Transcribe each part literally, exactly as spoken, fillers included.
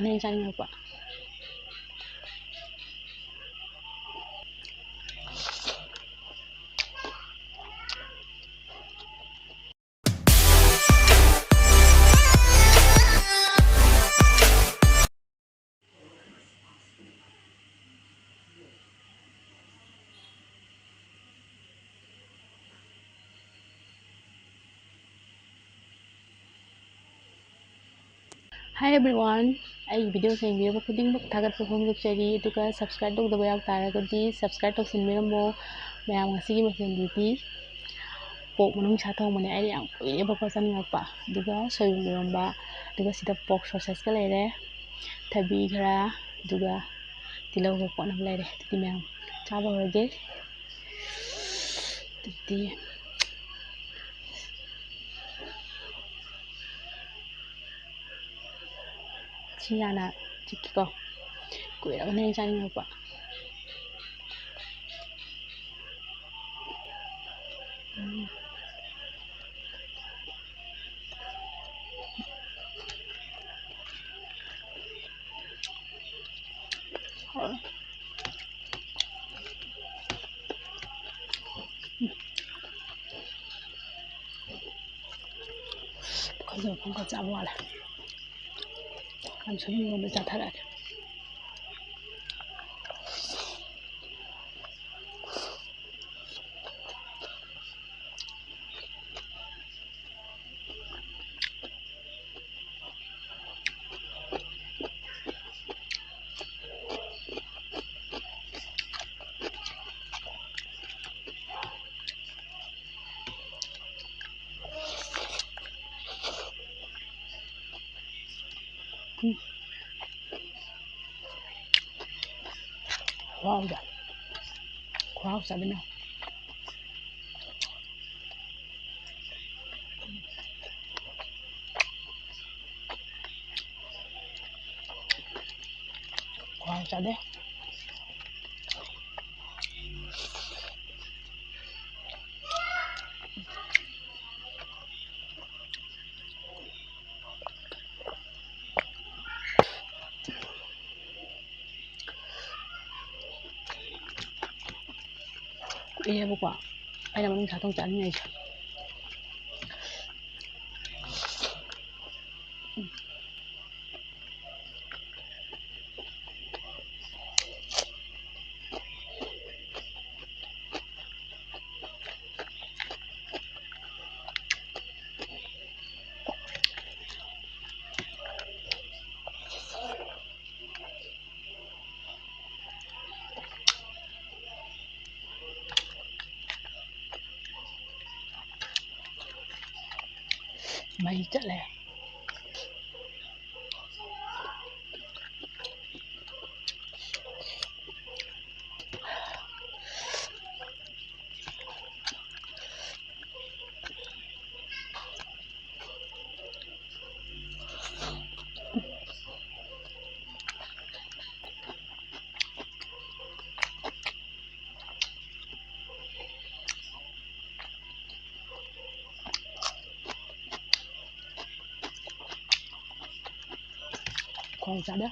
ꯍꯦꯟꯅ ꯆꯥꯅꯤꯡꯉꯛꯄ꯫ Hi everyone, ꯑꯩꯒꯤ video ꯁꯦ ꯌꯦꯡꯕꯤꯔꯕ ꯈꯨꯗꯤꯡꯃꯛ ꯊꯥꯒꯠꯄ ꯐꯣꯡꯗꯣꯛꯆꯔꯤ꯫ ꯑꯗꯨꯒ subscribe ꯇꯧꯗꯕ ꯌꯥꯎ ꯇꯥꯔꯒꯗꯤ subscribe ꯇꯧꯁꯤꯟꯕꯤꯔꯝꯃꯣ꯫ ꯃꯌꯥꯝ, ꯉꯁꯤꯒꯤ ꯃꯊꯦꯜꯗꯨꯗꯤ ꯄꯣꯛ ꯃꯅꯨꯡꯁꯥ ꯊꯣꯡꯕꯅꯦ꯫ ꯑꯩꯅ ꯌꯥꯝ ꯀꯨꯏꯔꯦꯕꯀꯣ ꯆꯥꯅꯤꯡꯉꯛꯄ꯫ ꯑꯗꯨꯒ ꯁꯣꯏꯕꯨꯝ ꯏꯔꯣꯝꯕ, ꯑꯗꯨꯒ ꯁꯤꯗ pork sausages ꯀ ꯂꯩꯔꯦ, ꯊꯕꯤ ꯈꯔ, ꯑꯗꯨꯒ ꯇꯤꯜꯍꯧꯒ ꯀꯣꯠꯅꯕ ꯂꯩꯔꯦ꯫ ꯑꯗꯨꯗꯤ ꯃꯌꯥꯝ ꯆꯥꯕ ꯍꯧꯔꯒꯦ꯫ ꯑꯗꯨꯗꯤ ꯁꯤ ꯍꯥꯟꯅ ꯆꯤꯛꯀꯦꯀꯣ꯫ ꯀꯨꯏꯔꯕꯅꯦ ꯑꯩꯅ ꯆꯥꯅꯤꯡꯉꯛꯄ꯫ ꯎꯝ꯫ ꯍꯥꯎꯔꯦ꯫ ꯈꯖꯤꯛ ꯈꯛꯇꯪ ꯆꯥꯕ ꯋꯥꯠꯂꯦ꯫ ꯀꯥꯡꯁꯣꯏ ꯏꯔꯣꯟꯕ ꯆꯥꯊꯔꯛꯑꯒꯦ꯫ ꯎꯝ꯫ ꯈꯨꯍꯥꯎꯗꯣ꯫ ꯈꯨꯍꯥꯎ ꯆꯥꯕꯤꯅꯣ꯫ ꯈꯨꯍꯥꯎ ꯆꯥꯗꯦ꯫ ꯄꯤꯛꯑꯦꯕꯀꯣ꯫ ꯑꯩꯅ ꯃꯅꯨꯡꯁꯥ ꯊꯣꯡ ꯆꯥꯅꯤꯡꯉꯤꯁꯦ꯫ ꯃꯩ ꯆꯠꯂꯦ꯫ ꯈꯣꯡ ꯆꯥꯗꯦ꯫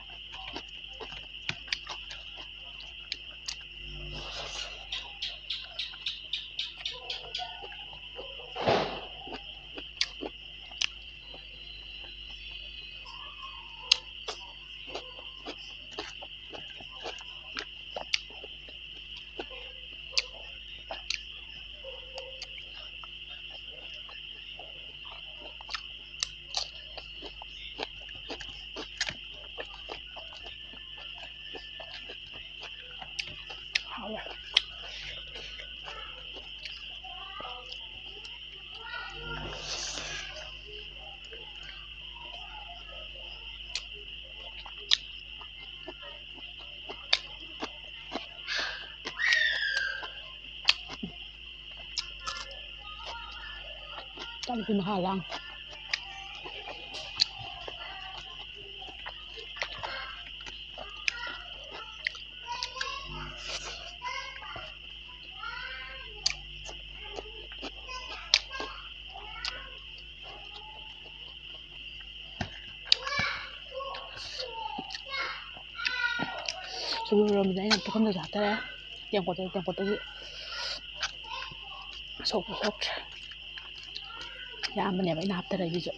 ꯍꯥꯎꯋꯦ꯫ ꯆꯥꯛꯁꯤ ꯃꯍꯥꯎ ꯂꯥꯡ꯫ ꯁꯣꯏꯕꯨꯝ ꯏꯔꯣꯝꯕꯁꯦ ꯑꯩꯅ ꯄꯨꯈꯝꯗꯁꯨ ꯍꯥꯞꯆꯔꯦ꯫ ꯇꯦꯡꯀꯣꯠꯇ, ꯇꯦꯡꯀꯣꯠꯇꯒꯤ꯫ ꯁꯣꯛꯄ ꯁꯣꯛꯇ꯭ꯔꯦ꯫ ꯌꯥꯝꯕꯅꯦꯕ ꯑꯩꯅ ꯍꯥꯞꯊꯔꯛꯏꯁꯤꯁꯨ꯫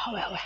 ꯍꯥꯎꯋꯦ, ꯍꯥꯎꯋꯦ꯫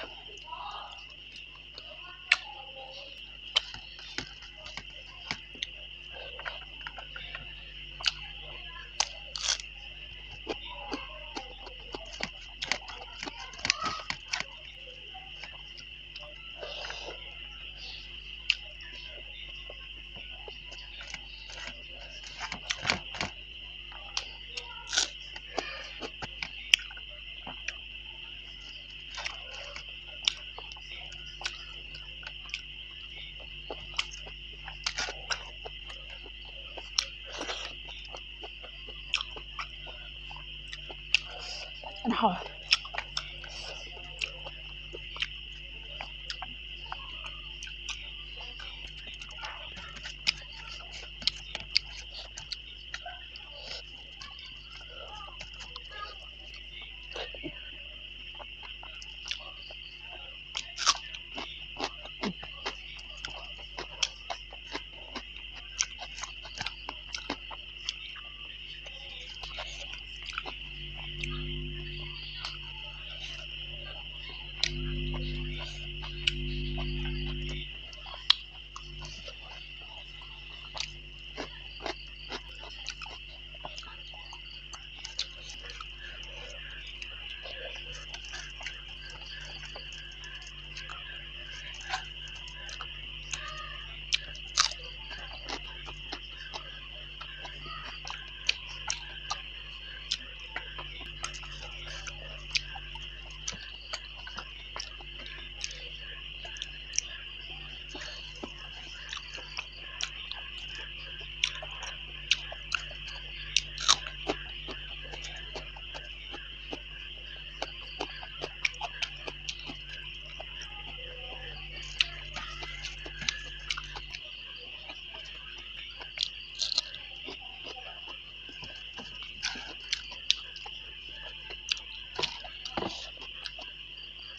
ꯍꯥꯎꯋꯦ꯫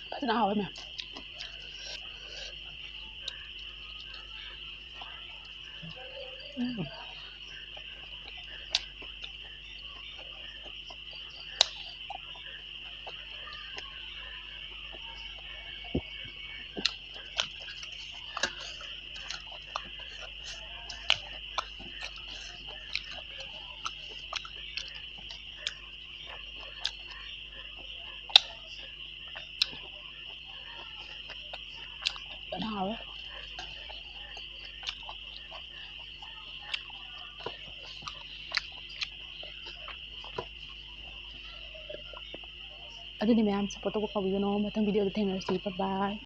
ꯐꯖꯅ ꯍꯥꯎꯋꯦ ꯃꯌꯥꯝ꯫ ꯎꯝ꯫ ꯐꯖꯅ ꯍꯥꯎꯋꯦ꯫ ꯑꯗꯨꯗꯤ ꯃꯌꯥꯝ support ꯇꯧꯕ ꯀꯥꯎꯕꯤꯒꯅꯣ꯫ ꯃꯊꯪ video ꯗ ꯊꯦꯡꯅꯔꯁꯤ꯫ Bye bye꯫